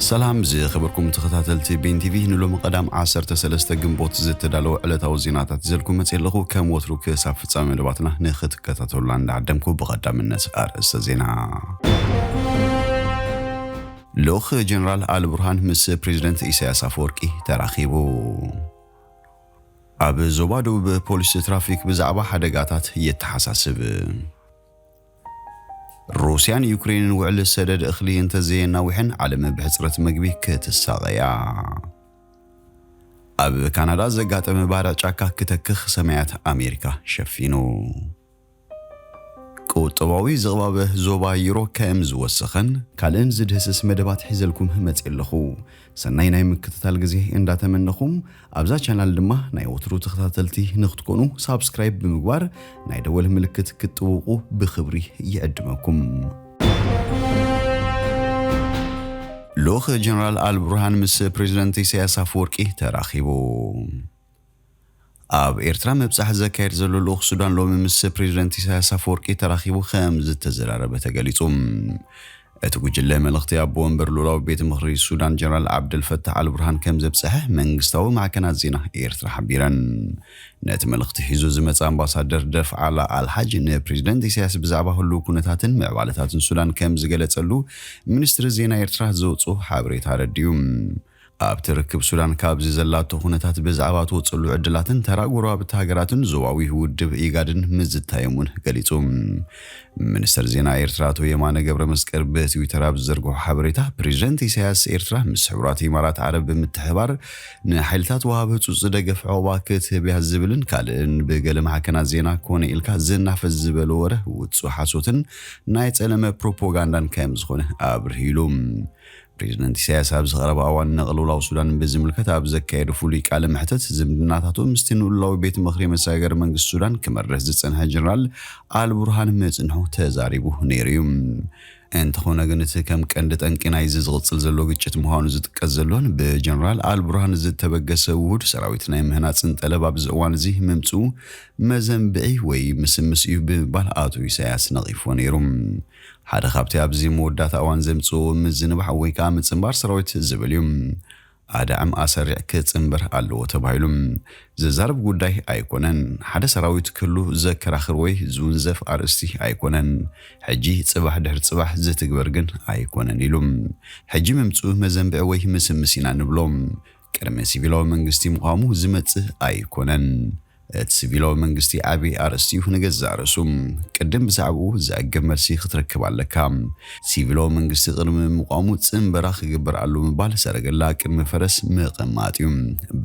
ሰላም ዝኸበርኩም ተኸታተልቲ ቤን ቲቪ፣ ንሎሚ ቀዳም ዓሰርተ ሰለስተ ግንቦት ዝተዳለወ ዕለታዊ ዜናታት ሒዘልኩም መፅእ ኣለኹ። ከም ወትሩ ክሳብ ፍጻሜ መደባትና ንኽትከታተሉና እንዳዓደምኩ፣ ብቐዳምነት ኣርእስተ ዜና። ልኡኽ ጀነራል ኣልቡርሃን ምስ ፕሬዚደንት ኢሳያስ ኣፈወርቂ ተራኺቡ። ኣብ ዞባ ደቡብ ፖሊስ ትራፊክ ብዛዕባ ሓደጋታት የተሓሳስብ። ሩስያን ዩክሬንን ውዕል ሰደድ እኽሊ እንተዘየናዊሐን ዓለም ብሕጽረት መግቢ ክትሳቐያ። ኣብ ካናዳ ዘጋጠመ ባርዕ ጫካ ክተክኽ ሰማያት ኣሜሪካ ሸፊኑ። ቁጠባዊ ዝቕባበ ዞባ ዩሮ ከም ዝወሰኸን ካልእን ዝድህስስ መደባት ሒዘልኩም መፅእ ኣለኹ። ሰናይ ናይ ምክትታል ግዜ እንዳተመነኹም፣ ኣብዛ ቻናል ድማ ናይ ወትሩ ተኸታተልቲ ንክትኮኑ ሳብስክራይብ ብምግባር ናይ ደወል ምልክት ክትጥውቑ ብኽብሪ ይዕድመኩም። ልኡኽ ጀነራል ኣልቡርሃን ምስ ፕሬዚደንት ኢሳያስ ኣፈወርቂ ተራኺቡ። ኣብ ኤርትራ ምብጻሕ ዘካየድ ዘሎ ልኡኽ ሱዳን ሎሚ ምስ ፕሬዚደንት ኢሳያስ ኣፈወርቂ ተራኺቡ ከም ዝተዘራረበ ተገሊጹ። እቲ ጉጅለ መልእኽቲ ኣቦ ወንበር ልኡላዊ ቤት ምኽሪ ሱዳን ጀነራል ዓብደልፈታሕ ኣልቡርሃን ከም ዘብጽሐ መንግስታዊ ማዕከናት ዜና ኤርትራ ሓቢረን። ነቲ መልእኽቲ ሒዙ ዝመጽእ ኣምባሳደር ደፍዓላ ኣልሓጅ ንፕሬዚደንት ኢሳያስ ብዛዕባ ህሉው ኩነታትን ምዕባለታትን ሱዳን ከም ዝገለጸሉ ሚኒስትሪ ዜና ኤርትራ ዘውጽኦ ሓበሬታ ኣረዲኡ። ኣብቲ ርክብ ሱዳን ካብዚ ዘላቶ ኩነታት ብዛዕባ ትወፅሉ ዕድላትን ተራ ጎረባብቲ ሃገራትን ዞባዊ ውድብ ኢጋድን ምዝታዮም እውን ገሊጹ። ሚኒስተር ዜና ኤርትራ ኣቶ የማነ ገብረ መስቀል ብትዊተር ኣብ ዝዘርግሖ ሓበሬታ፣ ፕሬዚደንት ኢሳያስ ኤርትራ ምስ ሕቡራት ኢማራት ዓረብ ብምትሕባር ንሓይልታት ወሃቢ ህጹጽ ደገፍ ዑቕባ ክትህብ እያ ዝብልን ካልእን ብገለ ማዕከናት ዜና ኮነ ኢልካ ዝናፈስ ዝበለ ወረ ውጹእ ሓሶትን ናይ ጸለመ ፕሮፓጋንዳን ከም ዝኾነ ኣብርሂሉ። ፕሬዚደንት ኢሳያስ ኣብዚ ቀረባ እዋን ንቅልውላው ሱዳን ብዝምልከት ኣብ ዘካየዱ ፍሉይ ቃለ መሕተት፣ ዝምድናታቱ ምስቲ ንልኡላዊ ቤት ምኽሪ መሰጋገሪ መንግስቲ ሱዳን ክመርሕ ዝጸንሐ ጀነራል ኣልቡርሃን ምጽንሑ ተዛሪቡ ነይሩ እዩ። እንተኾነ ግን፣ እቲ ከም ቀንዲ ጠንቂ ናይዚ ዝቕጽል ዘሎ ግጭት ምዃኑ ዝጥቀስ ዘሎን ብጀነራል ኣልቡርሃን ዝተበገሰ ውሁድ ሰራዊት ናይ ምህናጽን ጠለብ ኣብዚ እዋን እዚ ምምጽኡ መዘንብዒ ወይ ምስምስ እዩ ብምባል ኣቶ ኢሳያስ ነቒፍዎ ነይሩ። ሓደ ካብቲ ኣብዚ መወዳእታ እዋን ዘምጽኦ ምዝንባዕ ወይ ከኣ ምጽንባር ሰራዊት ዝብል እዩ። ኣዳዕም ኣሰሪዕ ክጽንበር ኣለዎ ተባሂሉ ዝዛረብ ጉዳይ ኣይኮነን። ሓደ ሰራዊት ክህሉ ዘከራኽር ወይ ዝውንዘፍ ኣርእስቲ ኣይኮነን። ሕጂ ጽባሕ ድሕሪ ጽባሕ ዝትግበር ግን ኣይኮነን ኢሉ። ሕጂ ምምጽኡ መዘንብዒ ወይ ምስምስ ኢና ንብሎ። ቅድሚ ሲቪላዊ መንግስቲ ምዃሙ ዝመጽእ ኣይኮነን። እቲ ሲቪላዊ መንግስቲ ዓቢ ኣርእስቲ እዩ ንገዛእ ርእሱ። ቅድም ብዛዕባኡ ዘዕግብ መልሲ ክትረክብ ኣለካ። ሲቪላዊ መንግስቲ ቅድሚ ምቋሙ ጽንበራ ክግበር ኣሎ ምባል ሰረገላ ቅድሚ ፈረስ ምቕማጥ እዩ።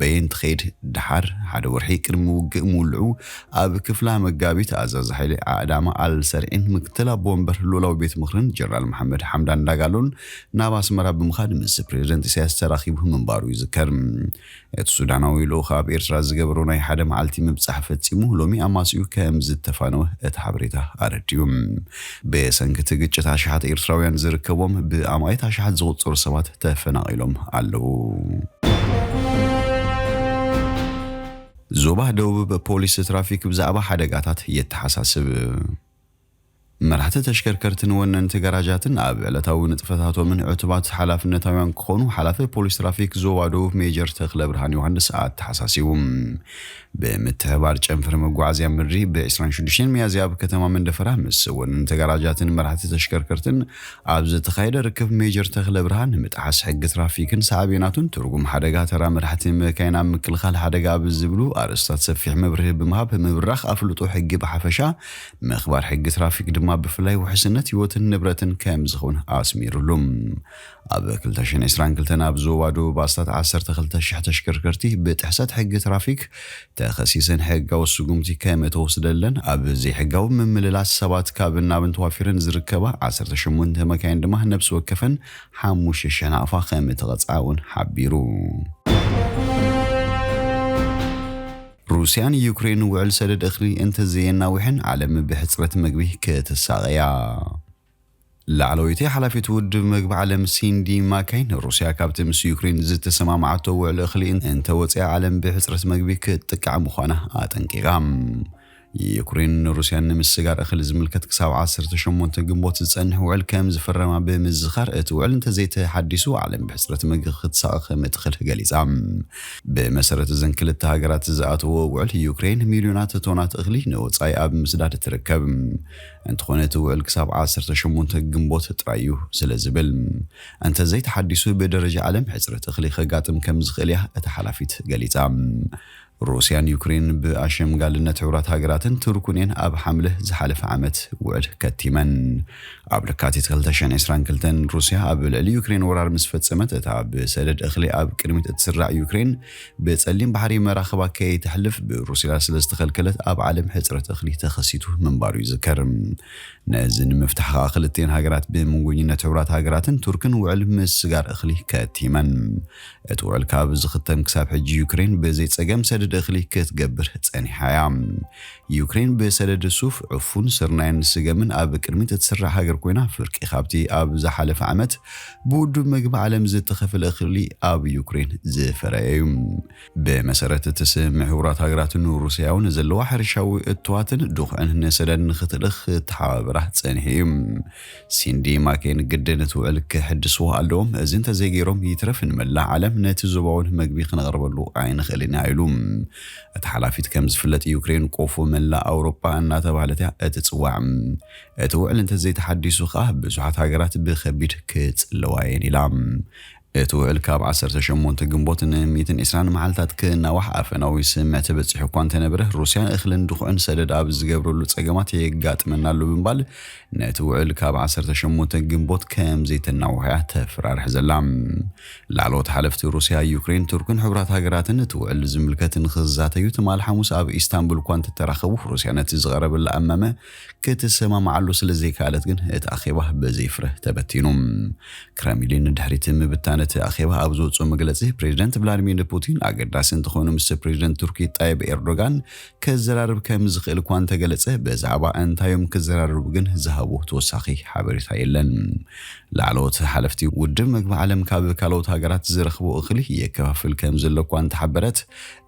በየን ትኸይድ? ደሓር ሓደ ወርሒ ቅድሚ ውግእ ምውልዑ ኣብ ክፍላ መጋቢት ኣዛዚ ሓይሊ ኣዕዳማ ኣልሰርዒን ምክትል ኣቦ ወንበር ልኡላዊ ቤት ምኽርን ጀነራል መሓመድ ሓምዳን ዳጋሎን ናብ ኣስመራ ብምኻድ ምስ ፕሬዚደንት ኢሳያስ ተራኺቡ ምንባሩ ይዝከር። እቲ ሱዳናዊ ልኡኽ ኣብ ኤርትራ ዝገበሮ ናይ ሓደ መዓልቲ ምብጻሕ ፈጺሙ ሎሚ ኣማስዩ ከም ዝተፋነወ እቲ ሓበሬታ ኣረዲኡ። ብሰንኪ እቲ ግጭት ኣሽሓት ኤርትራውያን ዝርከቦም ብኣማኢት ኣሽሓት ዝቑጸሩ ሰባት ተፈናቒሎም ኣለዉ። ዞባ ደቡብ ፖሊስ ትራፊክ ብዛዕባ ሓደጋታት የተሓሳስብ። መራሕቲ ተሽከርከርትን ወነንቲ ጋራጃትን ኣብ ዕለታዊ ንጥፈታቶምን ዕቱባት ሓላፍነታውያን ክኾኑ ሓላፊ ፖሊስ ትራፊክ ዞባ ደቡብ ሜጀር ተኽለ ብርሃን ዮሃንስ ኣተሓሳሲቡ። ብምትሕባር ጨንፈር መጓዓዝያ ምድሪ ብ ዕስራን ሽዱሽተን ሚያዝያ ኣብ ከተማ መንደፈራ ምስ ወነንቲ ጋራጃትን መራሕቲ ተሽከርከርትን ኣብ ዝተኻየደ ርክብ ሜጀር ተኽለ ብርሃን ምጥሓስ ሕጊ ትራፊክን ሳዕቤናቱን ትርጉም ሓደጋ ተራ መራሕቲ መካይን ኣብ ምክልኻል ሓደጋ ኣብ ዝብሉ ኣርእስታት ሰፊሕ መብርሂ ብምሃብ ምብራኽ ኣፍልጦ ሕጊ ብሓፈሻ ምኽባር ሕጊ ትራፊክ ድማ ብፍላይ ውሕስነት ህይወትን ንብረትን ከም ዝኾነ ኣስሚሩሉ። ኣብ ክልተ ሽሕን ዕስራን ክልተን ኣብ ዞባ ደቡብ ኣስታት ዓሰርተ ክልተ ሽሕ ተሽከርከርቲ ብጥሕሰት ሕጊ ትራፊክ ተኸሲሰን ሕጋዊ ስጉምቲ ከም እተወስደለን፣ ኣብ ዘይሕጋዊ ምምልላስ ሰባት ካብን ናብን ተዋፊረን ዝርከባ ዓሰርተ ሸሞንተ መካይን ድማ ነብሲ ወከፈን ሓሙሽተ ሽሕ ናቕፋ ከም እተቐጽዓ እውን ሓቢሩ። ሩስያን ዩክሬን ውዕል ሰደድ እኽሊ እንተዘየናዊሐን ዓለም ብሕጽረት መግቢ ክትሳቐያ። ላዕለወይቲ ሓላፊት ውድብ መግቢ ዓለም ሲንዲ ማካይን፣ ሩስያ ካብቲ ምስ ዩክሬን ዝተሰማማዓቶ ውዕል እኽሊ እንተወጽያ ዓለም ብሕጽረት መግቢ ክትጥቃዕ ምዃና ኣጠንቂቓ። ዩክሬን ንሩስያን ንምስጋር እኽሊ ዝምልከት ክሳብ ዓሰርተ ሸሞንተ ግንቦት ዝጸንሕ ውዕል ከም ዝፈረማ ብምዝኻር፣ እቲ ውዕል እንተዘይተሓዲሱ ዓለም ብሕጽረት ምግቢ ክትሳቐ ከም እትኽእል ገሊጻ። ብመሰረት እዘን ክልተ ሃገራት ዝኣተዎ ውዕል፣ ዩክሬን ሚልዮናት ቶናት እኽሊ ንወጻኢ ኣብ ምስዳድ ትርከብ። እንተኾነ እቲ ውዕል ክሳብ ዓሰርተ ሸሞንተ ግንቦት ጥራይ እዩ ስለ ዝብል፣ እንተዘይተሓዲሱ ብደረጃ ዓለም ሕጽረት እኽሊ ከጋጥም ከም ዝኽእል እያ እታ ሓላፊት ገሊጻ። ሩስያን ዩክሬን ብኣሸምጋልነት ሕቡራት ሃገራትን ቱርክን እየን ኣብ ሓምለ ዝሓለፈ ዓመት ውዕል ከቲመን። ኣብ ለካቲት ክልተ ሽሕን ዕስራን ክልተን ሩስያ ኣብ ልዕሊ ዩክሬን ወራር ምስ ፈጸመት፣ እታ ብሰደድ እኽሊ ኣብ ቅድሚት እትስራዕ ዩክሬን ብጸሊም ባሕሪ መራኽባ ከይተሕልፍ ብሩስያ ስለ ዝተኸልከለት ኣብ ዓለም ሕጽረት እኽሊ ተኸሲቱ ምንባሩ ይዝከር። ነዚ ንምፍታሕ ከኣ ክልቲኤን ሃገራት ብምንጎኝነት ሕቡራት ሃገራትን ቱርክን ውዕል ምስጋር እኽሊ ከቲመን። እቲ ውዕል ካብ ዝኽተም ክሳብ ሕጂ ዩክሬን ብዘይ ጸገም ሰደድ እኽሊ ክትገብር ጸኒሓ እያ። ዩክሬን ብሰደድ ሱፍ፣ ዕፉን፣ ስርናይን ስገምን ኣብ ቅድሚት እትስራዕ ሃገር ኮይና፣ ፍርቂ ካብቲ ኣብ ዝሓለፈ ዓመት ብውድብ መግቢ ዓለም ዝተኸፍለ እኽሊ ኣብ ዩክሬን ዝፈረየ እዩ። ብመሰረት እቲ ስምምዕ፣ ሕቡራት ሃገራት ንሩስያ እውን ዘለዋ ሕርሻዊ እትዋትን ድኹዕን ንሰደድ ንኽትልእኽ ክተሓባበራ ጸኒሑ እዩ። ሲንዲ ማኬን፣ ግድን እቲ ውዕል ክሕድስዎ ኣለዎም፣ እዚ እንተዘይገይሮም ይትረፍ ንመላእ ዓለም ነቲ ዞባውን መግቢ ክነቕርበሉ ኣይንኽእልን ኢና ኢሉ። እታ ሓላፊት ከም ዝፍለጥ፣ ዩክሬን ቆፎ መላእ ኣውሮጳ እናተባህለት እያ እትጽዋዕ። እቲ ውዕል እንተዘይተሓዲሱ ከኣ ብዙሓት ሃገራት ብኸቢድ ክጽለዋ እየን ኢላ። እቲ ውዕል ካብ ዓሰርተ ሸሞንተ ግንቦት ን ሚእትን ዕስራን መዓልታት ክናዋሕ ኣፈናዊ ስምምዕ ተበጺሑ እኳ እንተነበረ፣ ሩስያን እኽልን ድኹዕን ሰደድ ኣብ ዝገብረሉ ጸገማት የጋጥመና ኣሎ ብምባል ነቲ ውዕል ካብ ዓሰርተ ሸሞንተ ግንቦት ከም ዘይተናውሖ እያ ተፈራርሕ ዘላ። ላዕለዎት ሓለፍቲ ሩስያ፣ ዩክሬን፣ ቱርክን ሕቡራት ሃገራትን እቲ ውዕል ዝምልከት ንኽዛተዩ ትማል ሓሙስ ኣብ ኢስታንቡል እኳ እንተተራኸቡ፣ ሩስያ ነቲ ዝቐረበላ እማመ ክትሰማምዓሉ ስለ ዘይከኣለት ግን እቲ ኣኼባ ብዘይ ፍረ ተበቲኑ። ክረምሊን ድሕሪቲ ምብታን እቲ ኣኼባ ኣብ ዘውፅኦ መግለፂ፣ ፕሬዚደንት ቭላድሚር ፑቲን ኣገዳሲ እንተኾይኑ ምስ ፕሬዚደንት ቱርኪ ጣይብ ኤርዶጋን ክዘራርብ ከም ዝኽእል እኳ እንተገለፀ፣ ብዛዕባ እንታይ እዮም ክዘራረቡ ግን ዝሃቦ ተወሳኺ ሓበሬታ የለን። ላዕለዎት ሓለፍቲ ውድብ መግቢ ዓለም ካብ ካልኦት ሃገራት ዝረኽቦ እኽሊ የከፋፍል ከም ዘሎ እኳ እንተሓበረት፣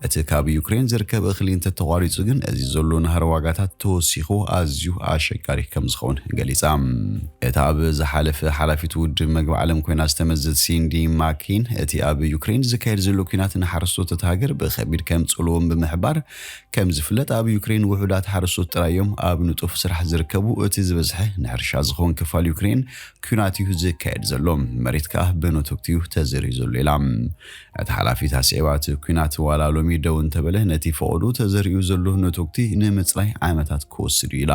እቲ ካብ ዩክሬን ዝርከብ እኽሊ እንተተቋሪጹ ግን፣ እዚ ዘሎ ናህሪ ዋጋታት ተወሲኹ ኣዝዩ ኣሸጋሪ ከም ዝኸውን ገሊጻ። እታ ኣብ ዝሓለፈ ሓላፊት ውድብ መግቢ ዓለም ኮይና ዝተመዘት ሲንዲ ማኪን፣ እቲ ኣብ ዩክሬን ዝካየድ ዘሎ ኲናት ንሓረስቶት እታ ሃገር ብኸቢድ ከም ጽልዎም ብምሕባር፣ ከም ዝፍለጥ ኣብ ዩክሬን ውሑዳት ሓረስቶት ጥራይ እዮም ኣብ ንጡፍ ስራሕ ዝርከቡ። እቲ ዝበዝሐ ንሕርሻ ዝኸውን ክፋል ዩክሬን ኲናት እዩ ዝካየድ ዘሎ። መሬት ከኣ ብነቶክቲ እዩ ተዘሪኡ ዘሎ ኢላ። እታ ሓላፊት ኣስዒባ፣ እቲ ኲናት ዋላ ሎሚ ደው እንተበለ፣ ነቲ ፈቐዶ ተዘሪኡ ዘሎ ነቶክቲ ንምጽራይ ዓመታት ክወስድ እዩ ኢላ።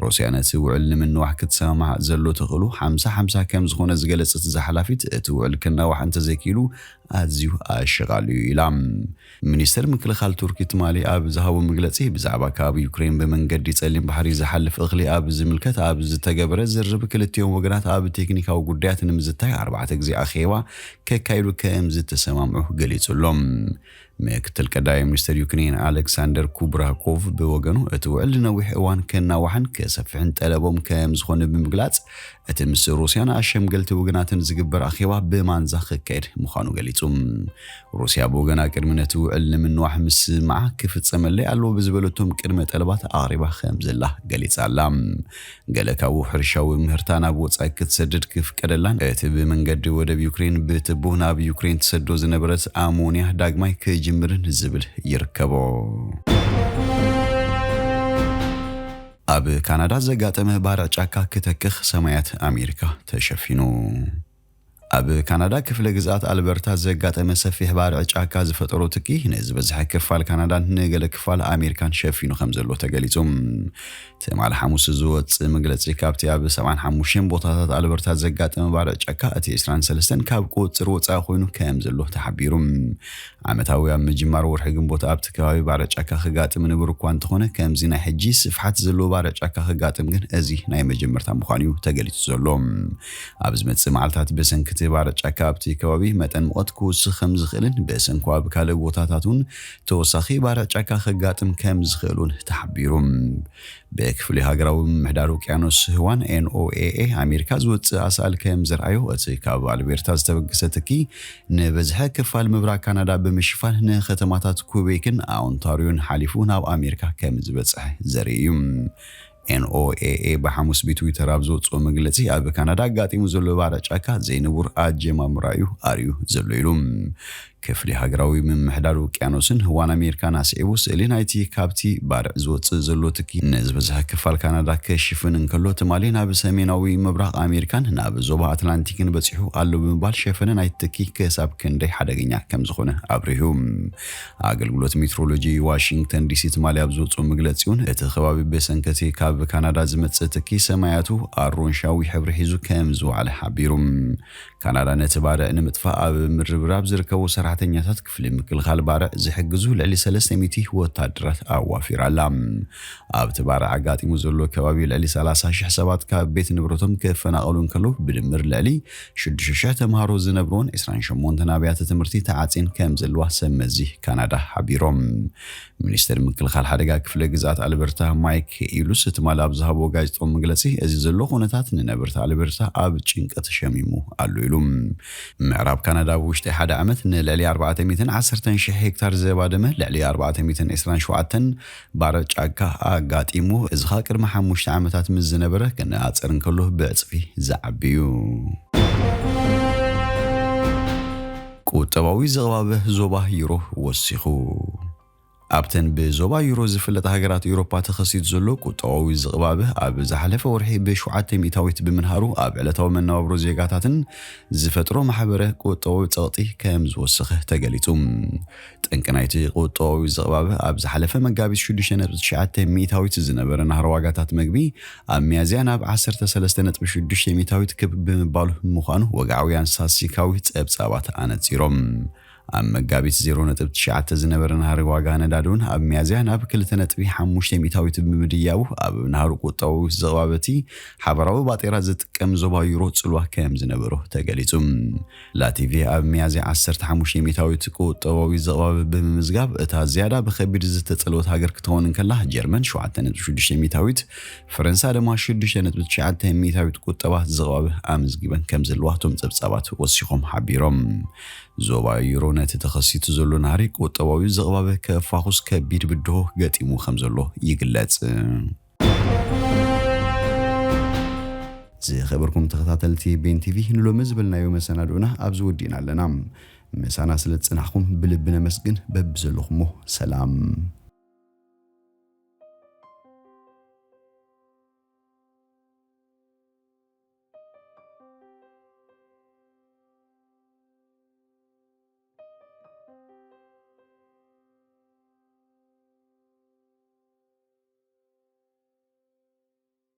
ሩስያ ነቲ ውዕል ንምንዋሕ ክትሰማማዕ ዘሎ ተኽእሎ ሓምሳ ሓምሳ ከም ዝኾነ ዝገለጸት እዛ ሓላፊት፣ እቲ ውዕል ክናዋሕ እንተዘይክኢሉ ኣዝዩ ኣሸቓሊ እዩ ኢላ። ሚኒስተር ምክልኻል ቱርኪ ትማሊ ኣብ ዝሃቦ መግለጺ፣ ብዛዕባ ካብ ዩክሬን ብመንገዲ ጸሊም ባሕሪ ዝሓልፍ እኽሊ ኣብ ዝምልከት ኣብ ዝተገበረ ዝርርብ፣ ክልቲኦም ወገናት ኣብ ቴክኒካዊ ጉዳያት ንምዝታይ ኣርባዕተ ግዜ ኣኼባ ከካይዱ ከም ዝተሰማምዑ ገሊጹ ኣሎ። ምክትል ቀዳማይ ሚኒስተር ዩክሬን ኣሌክሳንደር ኩብራኮቭ ብወገኑ፣ እቲ ውዕል ንነዊሕ እዋን ከናዋሕን ከሰፍሕን ጠለቦም ከም ዝኾነ ብምግላጽ፣ እቲ ምስ ሩስያን ኣሸምገልቲ ወገናትን ዝግበር ኣኼባ ብማንዛ ክካየድ ምዃኑ ገሊጹ። ሩስያ ብወገና፣ ቅድሚ ነቲ ውዕል ንምንዋሕ ምስማዓ ክፍጸመለይ ኣለዎ ብዝበለቶም ቅድመ ጠለባት ኣቕሪባ ከም ዘላ ገሊጻ ኣላ። ገለ ካብኡ፣ ሕርሻዊ ምህርታ ናብ ወጻኢ ክትሰድድ ክፍቀደላን፣ እቲ ብመንገዲ ወደብ ዩክሬን ብትቡ ናብ ዩክሬን ትሰዶ ዝነበረት ኣሞንያ ዳግማይ ክጅምርን ዝብል ይርከቦ። ኣብ ካናዳ ዘጋጠመ ባርዕ ጫካ ክተክኽ ሰማያት ኣሜሪካ ተሸፊኑ። ኣብ ካናዳ ክፍለ ግዝኣት ኣልበርታ ዘጋጠመ ሰፊሕ ባርዕ ጫካ ዝፈጠሮ ትኪ ንዝበዝሐ ክፋል ካናዳን ንገለ ክፋል ኣሜሪካን ሸፊኑ ከም ዘሎ ተገሊጹ። ትማል ሓሙስ ዝወጽእ መግለጺ፣ ካብቲ ኣብ ሰብዓን ሓሙሽተን ቦታታት ኣልበርታ ዘጋጠመ ባርዕ ጫካ፣ እቲ ዕስራን ሰለስተን ካብ ቁጽጽር ወጻኢ ኮይኑ ከም ዘሎ ተሓቢሩ። ዓመታዊ ኣብ ምጅማር ወርሒ ግንቦት ኣብቲ ከባቢ ባርዕ ጫካ ክጋጥም ንቡር እኳ እንተኾነ፣ ከምዚ ናይ ሕጂ ስፍሓት ዘለዎ ባርዕ ጫካ ክጋጥም ግን እዚ ናይ መጀመርታ ምዃኑ እዩ ተገሊጹ ዘሎ። ኣብ ዝመጽእ መዓልታት ብሰንኪ እቲ ባርዕ ጫካ ኣብቲ ከባቢ መጠን ሙቐት ክውስኽ ከም ዝኽእልን ብሰንኩ ኣብ ካልእ ቦታታት እውን ተወሳኺ ባርዕ ጫካ ከጋጥም ከም ዝኽእል እውን ተሓቢሩ። ብክፍሊ ሃገራዊ ምምሕዳር ውቅያኖስ ህዋን ኤንኦኤኤ ኣሜሪካ ዝወፅእ ኣሳእል ከም ዘርኣዮ፣ እቲ ካብ ኣልቤርታ ዝተበገሰ ትኪ ንበዝሐ ክፋል ምብራቕ ካናዳ ብምሽፋን ንከተማታት ኩቤክን ኣውንታሪዮን ሓሊፉ ናብ ኣሜሪካ ከም ዝበፅሐ ዘርኢ እዩ። ኤንኦኤኤ ብሓሙስ ብትዊተር ኣብ ዘውፅኦ መግለፂ፣ ኣብ ካናዳ ኣጋጢሙ ዘሎ ባርዕ ጫካ ዘይንቡር ኣጀማምራ እዩ ኣርዩ ዘሎ ኢሉ። ክፍሊ ሃገራዊ ምምሕዳር ውቅያኖስን ህዋን ኣሜሪካን ኣስዒቡ፣ ስእሊ ናይቲ ካብቲ ባርዕ ዝወፅእ ዘሎ ትኪ ንዝበዝሐ ክፋል ካናዳ ክሽፍን እንከሎ፣ ትማሊ ናብ ሰሜናዊ ምብራቕ ኣሜሪካን ናብ ዞባ ኣትላንቲክን በፂሑ ኣሎ ብምባል፣ ሸፈነ ናይቲ ትኪ ክሳብ ክንደይ ሓደገኛ ከም ዝኾነ ኣብሪሁ። ኣገልግሎት ሜትሮሎጂ ዋሽንግተን ዲሲ ትማሊ ኣብ ዝወፅኦ መግለፂ እውን፣ እቲ ከባቢ ብሰንከቲ ካብ ካናዳ ዝመፅእ ትኪ ሰማያቱ ኣሮንሻዊ ሕብሪ ሒዙ ከም ዝወዓለ ሓቢሩ። ካናዳ ነቲ ባርዕ ንምጥፋእ ኣብ ምርብራብ ዝርከቡ ሰራሕተኛታት ክፍሊ ምክልኻል ባርዕ ዝሕግዙ ልዕሊ ሰለስተ ሚእቲ ወታደራት ኣዋፊራ ኣላ። ኣብቲ ባርዕ ኣጋጢሙ ዘሎ ከባቢ ልዕሊ ሰላሳ ሽሕ ሰባት ካብ ቤት ንብረቶም ክፈናቐሉ እንከለዉ፣ ብድምር ልዕሊ ሽዱሽተ ሽሕ ተምሃሮ ዝነብርዎን ዕስራን ሸሞንተን ኣብያተ ትምህርቲ ተዓፅየን ከም ዘለዋ ሰብ መዚ ካናዳ ሓቢሮም። ሚኒስትር ምክልኻል ሓደጋ ክፍለ ግዝኣት ኣልበርታ ማይክ ኢሉስ ትማሊ ኣብ ዝሃቦ ጋዜጣዊ መግለፂ፣ እዚ ዘሎ ኩነታት ንነበርቲ ኣልበርታ ኣብ ጭንቀት ሸሚሙ ኣሎ ኢሉ። ምዕራብ ካናዳ ኣብ ውሽጢ ሓደ ዓመት ንልዕሊ ኣርባዕተ ሚእትን ዓሰርተን ሽሕ ሄክታር ዘባደመ ልዕሊ ኣርባዕተ ሚእትን ዕስራን ሸውዓተን ባርዕ ጫካ ኣጋጢሙ፣ እዚ ኸኣ ቅድሚ ሓሙሽተ ዓመታት ምስ ዝነበረ ክነጻጸር እንከሎ ብዕጽፊ ዝዓቢ እዩ። ቁጠባዊ ዝቕባበ ዞባ ዩሮ ወሲኹ። ኣብተን ብዞባ ዩሮ ዝፍለጣ ሃገራት ኤውሮፓ ተኸሲቱ ዘሎ ቁጠባዊ ዝቕባበ ኣብ ዝሓለፈ ወርሒ ብሸውዓተ ሚእታዊት ብምንሃሩ ኣብ ዕለታዊ መነባብሮ ዜጋታትን ዝፈጥሮ ማሕበረ ቁጠባዊ ጸቕጢ ከም ዝወሰኸ ተገሊጹ። ጠንቂ ናይቲ ቁጠባዊ ዝቕባበ ኣብ ዝሓለፈ መጋቢት ሽዱሽተ ነጥቢ ትሽዓተ ሚእታዊት ዝነበረ ናህሪ ዋጋታት መግቢ ኣብ ሚያዝያ ናብ ዓሰርተ ሰለስተ ነጥቢ ሽዱሽተ ሚእታዊት ክብ ብምባሉ ምዃኑ ወግዓውያን ስታትስቲካዊ ጸብጻባት ኣነጺሮም። ኣብ መጋቢት ዜሮ ነጥቢ ትሽዓተ ዝነበረ ናህሪ ዋጋ ነዳዲ እውን ኣብ ሚያዝያ ናብ ክልተ ነጥቢ ሓሙሽተ ሚእታዊት ብምድያቡ ኣብ ናህሪ ቁጠባዊ ዝቕባበ እቲ ሓባራዊ ባጤራ ዝጥቀም ዞባ ዩሮ ጽልዋ ከም ዝነበሮ ተገሊጹ። ላቲቪያ ኣብ ሚያዝያ ዓሰርተ ሓሙሽተ ሚእታዊት ቁጠባዊ ዝቕባበ ብምምዝጋብ እታ ዝያዳ ብኸቢድ ዝተጸልወት ሃገር ክትኸውን እንከላ፣ ጀርመን ሸውዓተ ነጥቢ ሽዱሽተ ሚእታዊት፣ ፈረንሳ ድማ ሽዱሽተ ነጥቢ ትሽዓተ ሚእታዊት ቁጠባ ዝቕባበ ኣመዝጊበን ከም ዘለዋ እቶም ጸብጻባት ወሲኾም ሓቢሮም። ዞባ ዩሮ ነቲ ተኸሲቱ ዘሎ ናህሪ ቁጠባዊ ዝቕባበ ከፋኹስ ከቢድ ብድሆ ገጢሙ ከም ዘሎ ይግለጽ። ዝኸበርኩም ተኸታተልቲ ቤን ቲቪ፣ ንሎሚ ዝበልናዮ መሰናድኡና ኣብዚ ወዲእና ኣለና። ምሳና ስለ ዝጸናሕኩም ብልቢ ነመስግን። በብዘለኹሞ ሰላም።